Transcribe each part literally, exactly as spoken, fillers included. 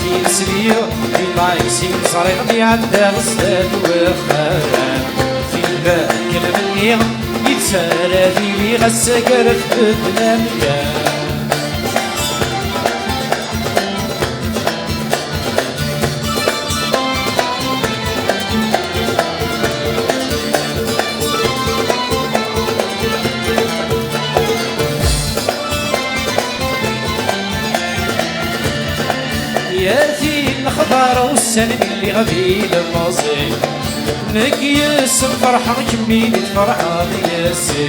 Imesli, di ṭaksi, ẓriɣ mi ɛeddaɣ sdat wexxam. Tin d akken menni, yettarra dili ass-a gar tbedla meyya. Ya tin lexbar ussan mi lliɣ d ilemẓi, nekk yes-m ferḥeɣ, kemmini tferḥeḍ yes-i.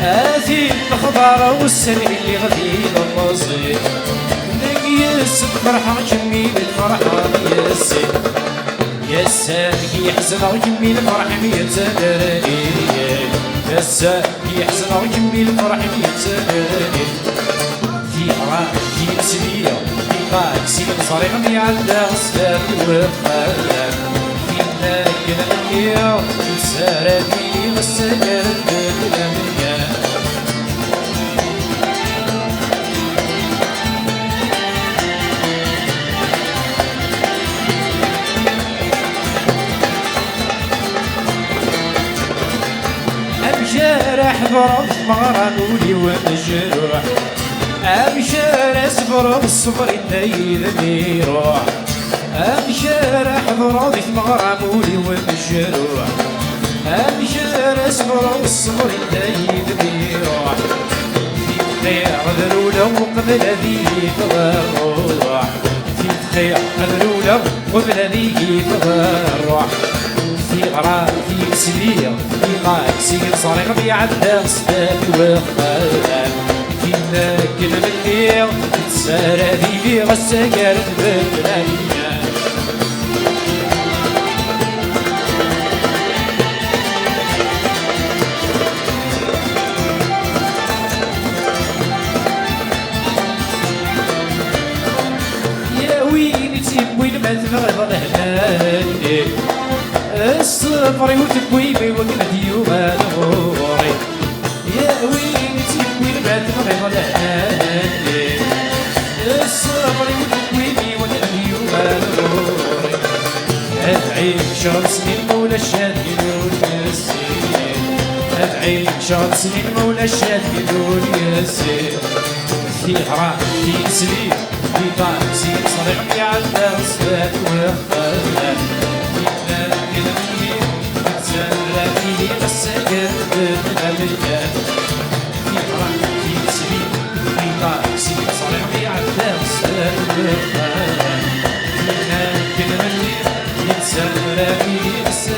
A tin lexbar ussan mi lliɣ d ilemẓi, nekk yes-m ferḥeɣ, kemmini tferḥeḍ yes-i. Yes-a deg yeḥzen kemmi lferḥ-im yettnerni. Yes-a deg yeḥzen kemmi lferḥ-im yettnerni. Tiɣra timesli, tiṭaksi ẓriɣ mi ɛeddaɣ sdat wexxam. Tin akken nniɣ, tessara-d-iyi ass-a gar lbedla meyya. Amek ara ḥeḍreɣ tmeɣra n wul-iw amejruḥ? Amek ara ṣebreɣ ṣṣber i dda yid-m iruḥ? Amek ara ḥeḍreɣ di tmeɣra n wul-iw amejruḥ? Amek ara ṣebreɣ ṣṣber i dda yid-m iruḥ? Tiqqiɣ d rewleɣ uqbel ad iyi-tɣer rruḥ. Tiqqiɣ d rewleɣ uqbel ad iyi-tɣer rruḥ. Tiɣra timesli, iṭaksi ẓriɣ mi ɛeddaɣ sdat wexxam. Tin akken menni, tessara dili ass-a gar lbedla meyya. Ya win i tt-yewwin ma tebɣiḍ lehna-nni, ṣṣber-iw tewwim i wakken ad yuɣal ɣur-i. Ya win i tt-yewwin ma tebɣiḍ lehna-nni, ṣṣber-iw tewwim i wakken ad yuɣal ɣur-i. Ad ɛiceɣ snin ma ulac ad ilul yes-i. Ad ɛiceɣ snin ma ulac ad ilul yes-i. Tiɣra timesli, di ṭaksi ẓriɣ mi ɛeddaɣ sdat wexxam. Yella lmegmi, yettarra-iyi ass-a gar lbedla meyya. Tiɣra timesli, di ṭaksi ẓriɣ mi ɛeddaɣ sdat wexxam. Yella lmegmi, yettarra-iyi ass-a